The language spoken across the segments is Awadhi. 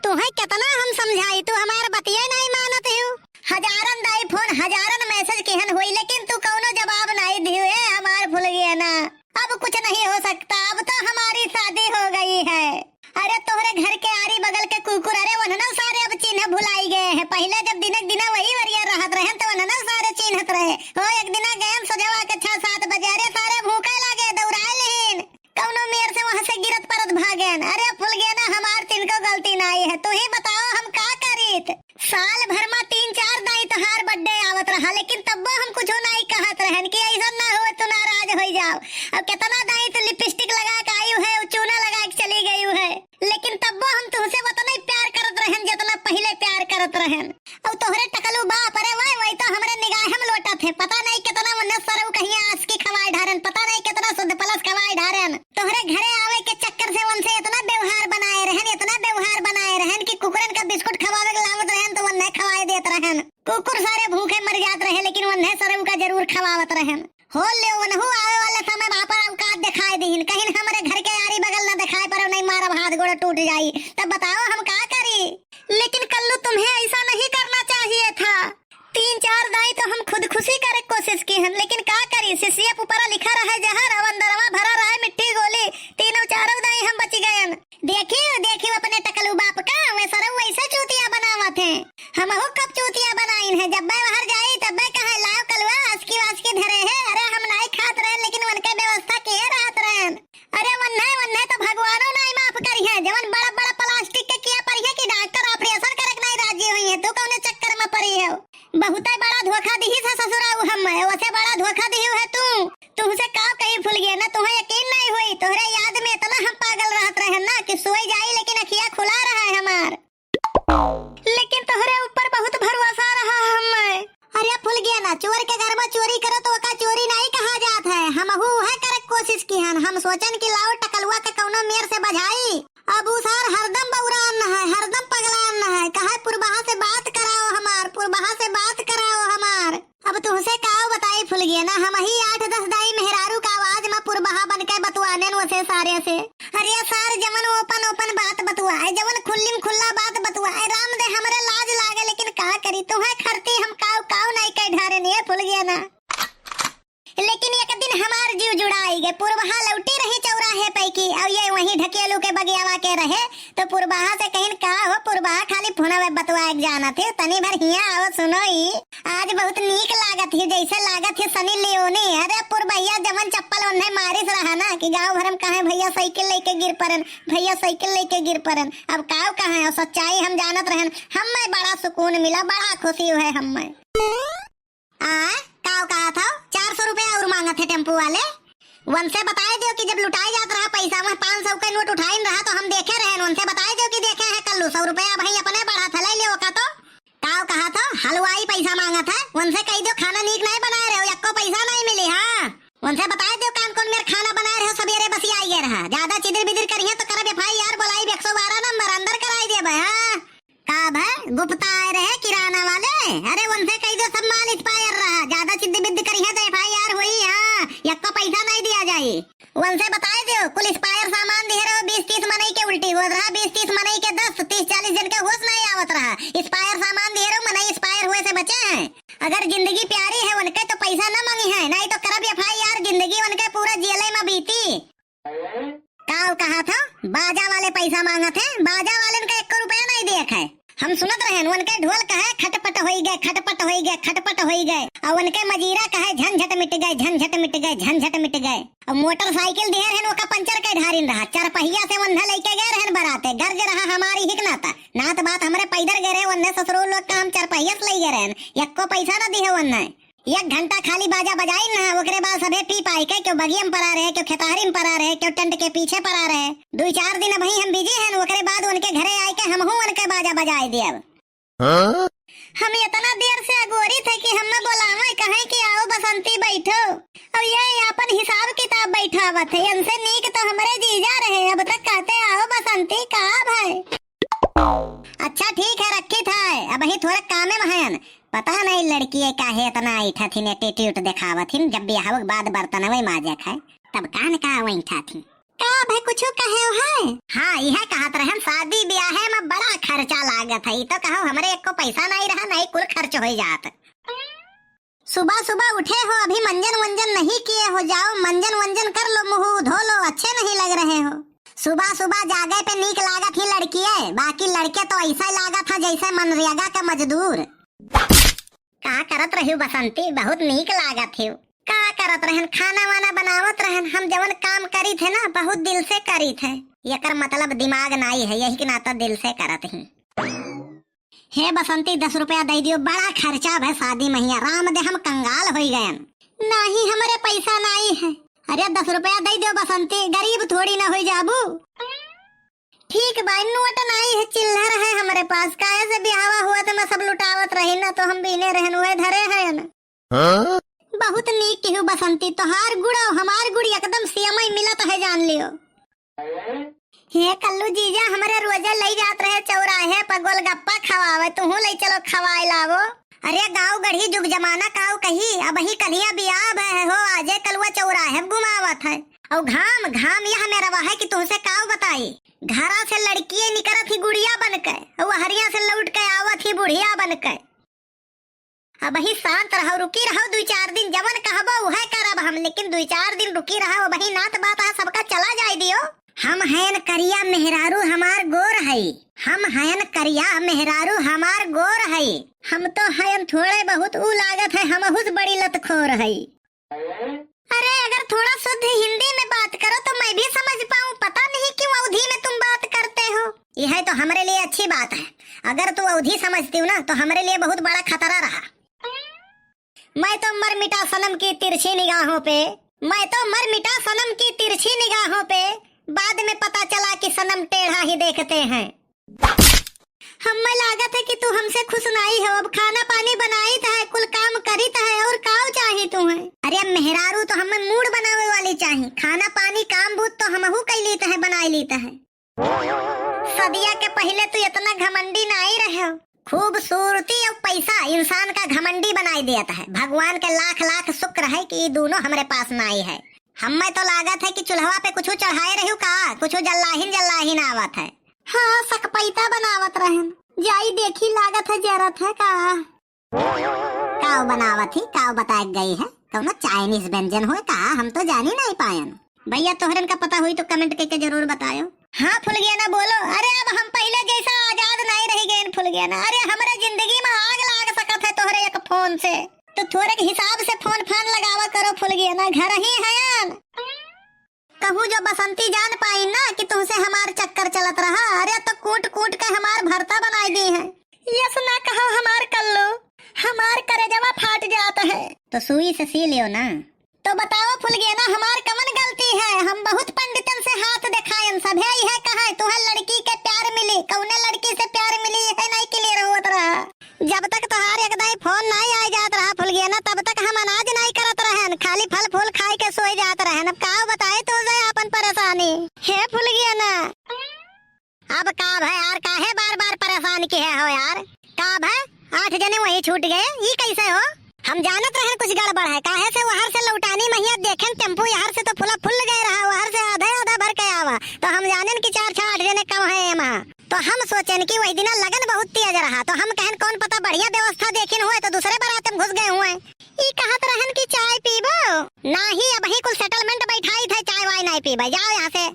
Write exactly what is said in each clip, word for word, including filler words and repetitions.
तुहैं केतना हम समझाई, तू हमार बतिये नाहीं मानत हिउ। हजारन दाई फोन, हजारन मैसेज किहन होई, लेकिन तू कउनो जवाब नाहीं दिहु। ए हमार फुलगेना, अब कुछ नहीं हो सकता, अब तो हमारी शादी हो गई है। अरे तोहरे घर के आरी बगल के कुकुर, अरे वन्हनउ सारे अब चिन्ह भुलाई गए हैं। पहिले जब दिनक दिना वही वरिया रहत रहेन तो वन्हनउ सारे चिन्हत रहे। हो एक दिना गएन सोझवा के छह सात बजे, अरे सारे भूखे लागे, दौड़ाए लेहिन। कउनो मेर से वहाँ से गिरत परत भागेन। अरे फुलगेना, हमार तिनको गलती नाहीं है, तू ही बताओ हम का करीत? साल भर मा तीन चार दाई तोहार बर्थडे आवत रहा, लेकिन तब्बो हम कुछो नाहीं कहत रहेन कि अइसन ना हो तू नाराज होइ जाओ। अब केतना दाई तू लिपस्टिक लगा के आइउ है, चूना लगा के चली गइउ है, लेकिन तब्बो हम तुहसे ओतना ही प्यार करत रहेन जेतना पहिले प्यार करत रहेन। अब तोहरे टकलू बाप, अरे वही, वही तो हमरे निगाह में लोटत है। पता नाहीं केतना वन्है सरऊ कहिया आशिकी खवाए ढारेन, पता नाहीं केतना शुद्ध प्लस खवाए ढारेन। तोहरे घरे आवे के चक्कर से वनसे एतना व्यवहार बनाए रहेन, एतना व्यवहार बनाए रहेन कि कुकुरन का बिस्कुट खवावे के लावत रहेन तो वन्है खवाए देत रहेन। कुकुर सारे भूखे मर जात रहे, लेकिन वन्है सरऊ का जरूर खवावत रहेन। हो ले, वनहू आवे वाले समय में आपन औकात देखाए दिहिन, कहिन हमरे घर के आरी बगल न देखाए पड़ो, नहीं मारब हाथ गोड़ टूट जाई। तब बताओ हम का करी? लेकिन कल्लू, तुम्हें ऐसा नहीं करना चाहिए था। तीन चार दाई तो हम खुदकुशी करे कोशिश किहन, लेकिन का करी, सिसिया पुपरा लिखा रहे जहर, अब अंदरवा भरा रहे मिट्ठी गोली। तीनों चारों दाई हम बचि गएन। देखिउ, देखिउ अपने टकलू बाप का, वे सरऊ वैसे चूतिया बनावत हैं। हमहू कब चूतिया बनाइन है, जब्बे बाहर जाई तब्बे कहे, "लाओ कलुआ, असकी वासकी धरे है।" अरे हम नाहीं खात रहेन, लेकिन वनके व्यवस्था किए रहत रहेन। अरे वन्है, वन्है तो भगवानो नाहीं माफ करिहैं, जवन बड़ा बड़ा प्लास्टिक के किया परिहैं कि डॉक्टर ऑपरेशन करे के नाहीं राजी होइहैं। तू कउने चक्कर में परी हो? बहुतै बड़ा धोखा दिहिस है ससुरा उ हम्मै, ओसे बड़ा धोखा दिहु है तू। तुहसे का कही फुलगेना, तुहैं यकीन नाहीं होई, तोहरे याद में एतना हम पागल रहत रहेन ना कि सोई जाई लेकिन अखिया खुला रहा है हमार। लेकिन तोहरे ऊपर बहुत भरोसा रहा हम्मै। अरे फुलगेना, चोर के घर में चोरी करो तो ओका चोरी नाहीं कहा जात है। हमहू उहै करे के कोशिश किहन, हम सोचेन कि लाओ टकलुआ के कउनो मेर से बझाई। अब उ सार हरदम बौरान है, हरदम पगलान है, कहे पुरबहा से बात कराओ हमार, पुरबहा से बात कराओ हमार। अब तुहसे काव बताई फुलगेना, हमही आठ दस दाई मेहरारू का आवाज में पुरबहा बन के बतुआनेन ओसे सारे से। अरे सार जवन ओपन ओपन बात बतुआए, जवन खुल्लिम खुल्ला बात बतुआए, राम दे हमरे लाज लागे, लेकिन का करी, तुहैं खरती हम काव काव नाहीं कह ढारेन ए फुलगेना। लेकिन एक दिन हमार जीव जुड़ाई गए, पुरबहा लौटी रही चौराहे पे की, और ये वहीं ढकेलू के बगियावा के रहे, तो पुरबहा से कहिन, "का हो पुरबहा, खाली फोनवे बतुआए के जानत है, तनी भर हियाँ आओ, सुनो ई, आज बहुत नीक लागत है, जैसे लागत है सनी लियोनी।" अरे पुरबहिया जवन चप्पल ओन्हे मारिस रहा ना कि गाँव भर में कहे, "भैया साइकिल लेके गिर परन, भैया साइकिल लेके गिर परन।" अब काव कहे, और सच्चाई हम जानत रहेन, हम्मै बड़ा सुकून मिला, बड़ा खुशी हुए हम्मै। आ, काव कहत हौ? चार सौ रुपया और मांगत है टेम्पू वाले। वनसे बताए देउ कि जब लुटाए जात रहा पैसा, वह पाँच सौ के नोट उठाइन रहा तो हम देखे रहेन। वनसे बताए देउ कि देखे हैं कल्लू, सौ रुपया अबहीं अपने बढ़त है, ले लेव का तो। काव कहत हौ? हलवाई पैसा मांगत है, वनसे कहि देउ खाना नीक नाहीं बनाए रहे हो, यक्को पैसा नाहीं मिली, हाँ। वनसे बताए देउ कौन कौन मेर खाना बनाए रहे हो, सबेरे बसियाइ गए रहा। ज्यादा चिदिर बिदिर करिहैं तो करब F I R, बोलाइब एक सौ बारह नंबर, अंदर कराइ देब, हाँ। का भै, गुप्ता आए रहे किराना वाले? अरे वनसे कहि देउ सब माल expire रहा, ज्यादा चिद्दी बिद्दी करिहैं तो F I R होई, हाँ, यक्को पैसा नाहीं दिया जाई। वनसे बताए देउ, कुल expire सामान दिहे रहो, बीस तीस मनई के उल्टी होत रहा, बीस तीस मनई के दस्त, तीस चालीस जन के होश नाहीं आवत रहा। Expire सामान दिहे रहो, मनई expire हुए से बचे हैं। अगर जिंदगी प्यारी है वनके तो पैसा न मंगिहैं, नाहीं तो करब F I R, जिंदगी वनके पूरा जेले में बीती। काव कहत हौ? बाजा वाले पैसा मांगत हैं, बाजा वालेन का एक्को रुपया नाहीं देख है। हम सुनत रहेन, वनके ढोल कहे, "खटपट होई गए, खटपट होई गए, खटपट होई गए।" और वनके मजीरा कहे, "झंझट मिट गए, झंझट मिट गए, झंझट मिट गए।" और मोटरसाइकिल दिहे रहेन, ओका पंचर के ढारिन रहा, चरपहिया से वन्हे लइके गए रहेन बराते, गर्ज रहा हमारी हिक नाता, नात बात हमरे पैदर गए रहे, वन्हे ससुरो लोग का हम चरपहिया से लइ गए रहेन, एक्को पैसा न दिहे वन्हे। एक घंटा खाली बाजा बजाइन ना, ओकरे बाद सभे पी पाई के, केउ बगिया में परा रहे, केउ खेतहरी में परा रहे, केउ टेंट के पीछे परा रहे। दुइ चार दिन अबहीं हम busy हन, ओकरे बाद उनके घरे आइके हमहूँ उनके बाजा बजाए देब। हाँ? हम एतना देर से अगोरित है कि हम्मे बोलावे कहे कि आओ बसंती बैठो, और ये आपन हिसाब किताब बैठावत है। इनसे नीक तो हमरे जीजा रहे, अब तक कहते आओ बसंती, का भाई? अच्छा ठीक है, रखित है, अबहीं थोड़ा कामे में हयन। पता नहीं लड़किये काहे एतना ऐठा थिन, attitude देखावत थिन, जब बियाहवा के बाद बर्तनवे माजे क है, तब कान का ऐठा थिन। का भाई कुछो कहे हो है? हाँ, इहे कहत रहन, शादी बियाहे में बड़ा खर्चा लागत है, ई तो कहो हमरे एको पैसा नाहीं रहा, नाहीं कुल खर्च होइ जात। सुबह सुबह उठे हो, अभी मंजन वंजन नहीं किए हो, जाओ मंजन वंजन कर लो, मुंह धो लो, अच्छे नहीं लग रहे हो। सुबह सुबह जागे पे नीक लागत ही लड़किए, बाकी लड़के तो ऐसा लागत है जैसे मनरेगा के मजदूर। का करत रही बसंती, बहुत नीक लागत ही। का करत रहन, खाना वाना बनावत रहन, हम जवन काम करी थे ना बहुत दिल से करी थे, एकर मतलब दिमाग नाई है, यही के नाता दिल से करत ही। हे बसंती, दस रुपया दइ दियो, बड़ा खर्चा भय शादी महिया, राम दे हम कंगाल होइ गयन। नाहीं, हमरे पैसा नाहीं है। अरे, दस रुपया दइ दियो बसंती, गरीब थोड़ी ना होइ जाबू। ठीक बा, नोट नाहीं है, चिल्लर है हमरे पास, काहे से बियाहवा हुआ तो मैं सब लुटावत रही ना, तो हम बीने रहन, वह धरे है ना। हाँ? बहुत नीक केहू बसंती, तोहार गुड़ और हमार गुड़ एकदम सेमई मिलत है, जान लियो। हे कल्लू जीजा, हमरे रोजे लई जात रहे चौराहे पर गोलगप्पा खवावे, तुहू लई चलो खवाए लावो। अरे गाँव गढ़ी जुग जमाना काऊ कही, अबही कलिया बियाह भय है हो, आजे कलुआ चौराहे पर घुमावत है। और घाम, घाम यह मेरा है कि तुहसे काऊ बताई, घरा से लड़किए निकरत ही गुड़िया बन के, और हरिया से लौट के आवत ही बुढ़िया बन के। अबही शांत रहो, रुकी रहो दुई चार दिन, जवन कहबो उहे करब हम, लेकिन दुई चार दिन रुकी रहो, अबही नात बात है, सबका चला जाए दियो। हम हयन करिया मेहरारू हमार गोर है, हम हयन करिया मेहरारू हमार गोर है, हम तो हयन थोड़े बहुत ऊ लागत है, हमहू से बड़ी लतखोर है। अरे, अगर थोड़ा शुद्ध हिंदी में बात करो तो मैं भी समझ पाऊँ। पता नहीं क्यों अवधी में तुम बात करते हो। यह तो हमरे लिए अच्छी बात है। अगर तू अवधी समझती हो ना, तो हमरे लिए बहुत बड़ा खतरा रहा। मैं तो मर मिटा सनम की तिरछी निगाहों पे, मैं तो मर मिटा सनम की तिरछी निगाहों पे, बाद में पता चला कि सनम टेढ़ा ही देखते हैं। हम्मे लागत है कि तू हमसे खुश नाई हो। अब खाना पानी बनाइत है, कुल काम करित है, और काव चाही तुहैं? अरे, अब मेहरारू तो हम्मे मूड बनावे वाली चाही, खाना पानी काम बूत तो हमहू कई लीत है, बनाई लीत है। सदिया के पहिले तू इतना घमंडी नाई रहे हो। खूबसूरती और पैसा इंसान का घमंडी बनाई देत है। भगवान के लाख लाख शुक्र है कि ई दोनों हमरे पास नाई है। हम्मे तो लागत है कि चूल्हवा पे कुछ चढ़ाए रही का, कुछ जल्लाहिन जल्लाहिन आवत है। हाँ, सकपैता बनावत रहन, जाई देखी, लागत है जरत है का। काव बनावत ही, काव बताए गई है, कौनो चाइनीज व्यंजन होए का, हम तो जानी नहीं पायन। भैया, तोहरन का पता हुई तो comment करके जरूर बतायो। हाँ फुलगेना, बोलो। अरे, अब हम पहिले जैसा आजाद नहीं रह गए फुलगेना। अरे, हमरे जिंदगी में आग लाग सकत है तोहरे एक फोन से। तो थोड़े के हिसाब से फोन फान लगावा करो फुलगेना, घर ही हयन। कहूँ जो बसंती जान पाई ना कि तुमसे हमार चक्कर चलत रहा, अरे तो कूट कूट के हमार भरता बनाई दी है। यस ना कहो हमार कल्लू, हमार करेजवा फाट जात है। तो सुई से सी लियो ना। तो बताओ फुलगेना, हमार कवन गलती है? हम बहुत पंडितन से हाथ देखायन, सभे इहे कहे तुहे लड़की के प्यार मिली, कौने लड़की से प्यार मिली, इहे नहीं clear होत रहा। जब तक तोहार एक दाई फोन नाई आए जात रहा फुलगेना, तब तक हम अनाज नाई करत रहन, खाली फल फूल खाए के सोए जात रहन। अब का बताए तुझे आपन परेशानी, हे फुलगेना। अब का भय यार, काहे बार बार परेशान किहे हो यार? का भय, आठ जने वहीं छूट गए, ई कैसे हो? हम जानत रहन कुछ गड़बड़ है, काहे से वहर से लौटानी महिया देखेन टेम्पू यहर से तो फुला फुल गए रहा, वहर से आधा आधा भर के आवा, तो हम जानेन कि चार छह आठ जने कम है एमा। तो हम सोचेन कि वही दिना लगन बहुत तेज रहा, तो हम कहन कौन पता बढ़िया व्यवस्था देखिन हुए तो दूसरे बारात में घुस गए हुए। ई कहत रहन कि चाय पीबो? नाही, अबही कुल settlement बैठाई थे, चाय वाय नाही पीबे, जाओ यहाँ से।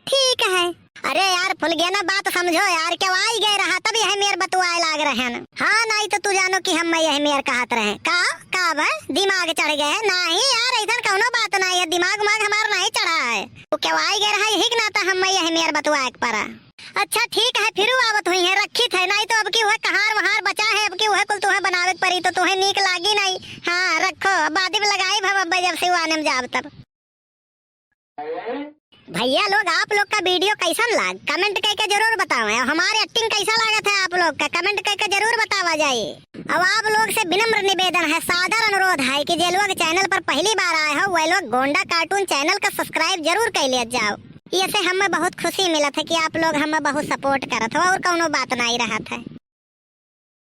ठीक है। अरे यार फुलगेना, बात समझो यार, केवाई गए रहा तब यह मेर बतुआए लाग रहन। हाँ, नाही तो तू जानो कि हम यह मेर कहत रहे। का, का बा? दिमाग चढ़ गए? नाही यार, ऐसन कौनो बात नाही है, दिमाग उमाग हमार नाही चढ़ा है। वो केवाई गए रहा, यही के नाता हम यह मेर बतुआए के परा। अच्छा ठीक है, फिर आवत हुई है, रखी थे, नाही तो अब की वह कहार वहार बचा है, अब की वह कुल तुहे बनावे के परी, तो तुहे नीक लागी नाही। हाँ, रखो, अब बाद में लगाई हम, अब जब से आने में जाब तब। भैया लोग, आप लोग का video कैसन लाग, comment करके जरूर बतावें। और हमार acting कैसा लागत है आप लोग का, comment करके जरूर बतावा जाए। अब आप लोग से विनम्र निवेदन है, सादर अनुरोध है कि जे लोग channel पर पहली बार आए हो, वह लोग गोंडा cartoon channel का subscribe जरूर कर लिया जाओ। ये से हमें बहुत खुशी मिलत है कि आप लोग हमें बहुत support करत हो और कौनो बात नहीं रहत है।